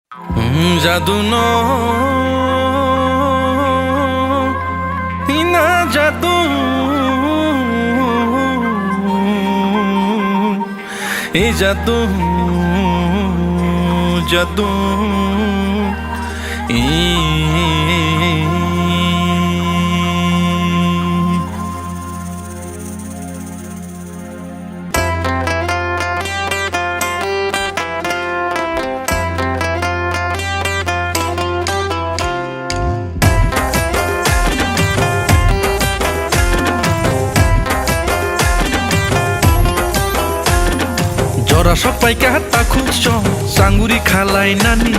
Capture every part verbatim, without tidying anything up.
Jadu no, ina jadu, e jadu, jadu, e. Jora sok paikha takhuk song, changuri khalai nani.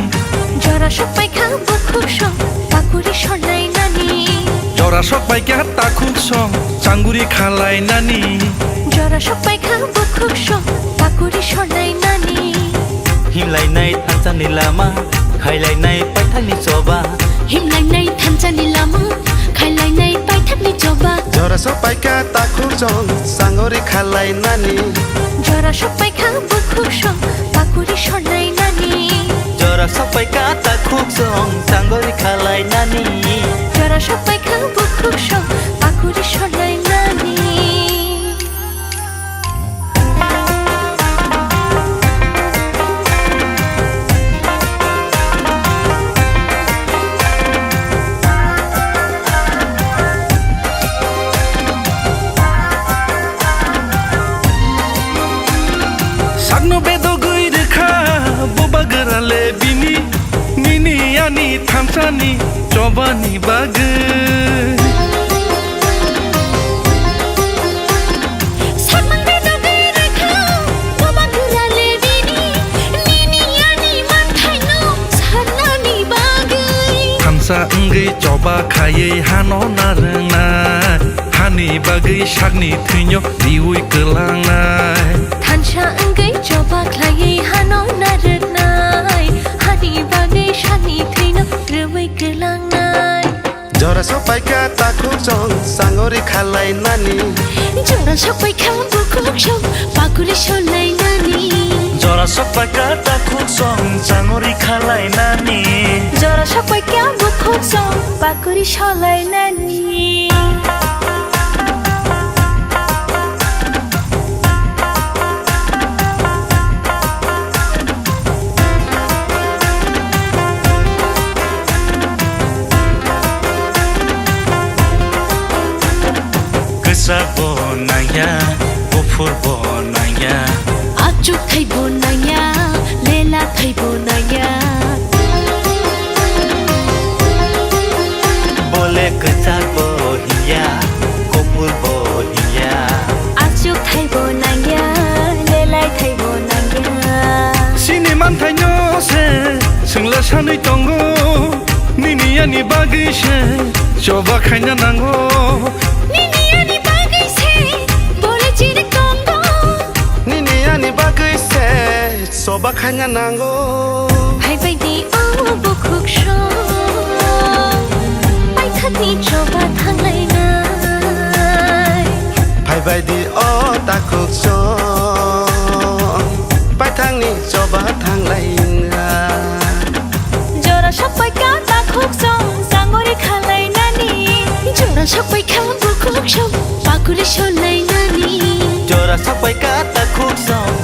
Jora sok paikha bukhuk song, pakuri sonai nani. Jora sok paikha takhuk song, changuri khalai nani. Jora sok paikha bukhuk song, pakuri sonai nani. Himlainai thansa ni lama, khailainai paithak ni choba. Himlainai thansa ni lama, khailainai paithak ni choba. Jora sok paikha takhuk song, changuri khalai nani. Jora sok paikha bukhuk song, pakuri sonai nani. Jora sok paikha takhuk song, changuri khalai nani. Jora sok paikha bukhuk song, pakuri sonai nani. Sakno bedogwi rwkha bubagra le bini, nini ani thansani chobani bagwi. Sakno bedogwi rwkha bubagra le bini, nini ani manthaino sanani bagwi. Thansa wngwi choba khaiwi hano narwknai, hani bagwi sakni thwino riui kwlangnai. Thansa wngwi choba khlaiwi hano narwknai, hani bagwi sakni thwino riui kwlangnai. Jora sok paikha takhuk song, changuri khalai nani. Jora sok paikha bukhuk song, pakuri sonai nani. Jora sok paikha takhuk song, changuri khalai nani. Jora sok paikha bukhuk song, pakuri sonai nani. Kwchak bo nangya, buphur bo nangya. Achuk thai bo nangya, lela thai bo nangya. Bole kwchak bo hiya, kopor bo hiya. Achuk thai bo nangya, lelai thai bo nangya. Chini manthaino se swngla sanwi tongo, nini ani bagwi se choba khaina nango. Nini ani bagwi se bole chini tongo. Nini ani bagwi se choba khaina nango. Phaibai di o bukhuk song, paithakni choba thanglainai. Phaibai di o takhuk song, paithakni choba thanglainai. Jora sok paikha takhuk song, changuri khalai nani. Jora sok paikha bukhuk song, pakuri sonai nani. Jora sok paikha takhuk song,